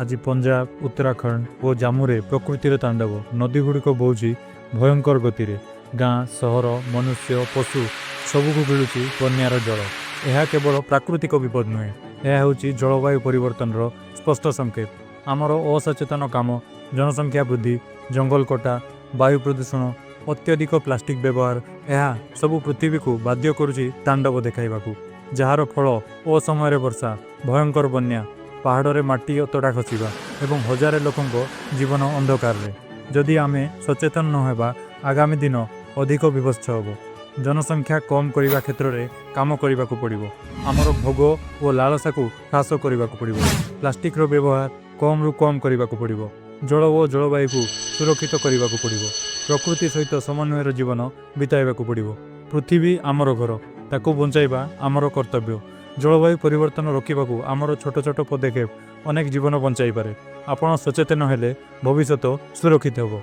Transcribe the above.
ଆଜି ପଞ୍ଜାବ, ଉତ୍ତରାଖଣ୍ଡ ଓ ଜାମ୍ମୁରେ ପ୍ରକୃତିର ତାଣ୍ଡବ। ନଦୀଗୁଡ଼ିକ ବହୁଛି ଭୟଙ୍କର ଗତିରେ। ଗାଁ, ସହର, ମନୁଷ୍ୟ, ପଶୁ ସବୁକୁ ଗିଳୁଛି ବନ୍ୟାର ଜଳ। ଏହା କେବଳ ପ୍ରାକୃତିକ ବିପଦ ନୁହେଁ, ଏହା ହେଉଛି ଜଳବାୟୁ ପରିବର୍ତ୍ତନର ସ୍ପଷ୍ଟ ସଂକେତ। ଆମର ଅସଚେତନ କାମ, ଜନସଂଖ୍ୟା ବୃଦ୍ଧି, ଜଙ୍ଗଲ କଟା, ବାୟୁ ପ୍ରଦୂଷଣ, ଅତ୍ୟଧିକ ପ୍ଲାଷ୍ଟିକ ବ୍ୟବହାର, ଏହା ସବୁ ପୃଥିବୀକୁ ବାଧ୍ୟ କରୁଛି ତାଣ୍ଡବ ଦେଖାଇବାକୁ, ଯାହାର ଫଳ ଅସମୟରେ ବର୍ଷା, ଭୟଙ୍କର ବନ୍ୟା, ପାହାଡ଼ରେ ମାଟି ଅତଡ଼ା ଖସିବା ଏବଂ ହଜାରେ ଲୋକଙ୍କ ଜୀବନ ଅନ୍ଧକାରରେ। ଯଦି ଆମେ ସଚେତନ ନ ହେବା, ଆଗାମୀ ଦିନ ଅଧିକ ବୀଭତ୍ସ ହେବ। ଜନସଂଖ୍ୟା କମ୍ କରିବା କ୍ଷେତ୍ରରେ କାମ କରିବାକୁ ପଡ଼ିବ। ଆମର ଭୋଗ ଓ ଲାଳସାକୁ ହ୍ରାସ କରିବାକୁ ପଡ଼ିବ। ପ୍ଲାଷ୍ଟିକର ବ୍ୟବହାର କମ୍ରୁ କମ୍ କରିବାକୁ ପଡ଼ିବ। ଜଳ ଓ ଜଳବାୟୁକୁ ସୁରକ୍ଷିତ କରିବାକୁ ପଡ଼ିବ। ପ୍ରକୃତି ସହିତ ସମନ୍ୱୟର ଜୀବନ ବିତାଇବାକୁ ପଡ଼ିବ। ପୃଥିବୀ ଆମର ଘର, ତାକୁ ବଞ୍ଚାଇବା ଆମର କର୍ତ୍ତବ୍ୟ। ଜଳବାୟୁ ପରିବର୍ତ୍ତନ ରୋକିବାକୁ ଆମର ଛୋଟ ଛୋଟ ପଦକ୍ଷେପ ଅନେକ ଜୀବନ ବଞ୍ଚାଇପାରେ। ଆପଣ ସଚେତନ ହେଲେ ଭବିଷ୍ୟତ ସୁରକ୍ଷିତ ହେବ।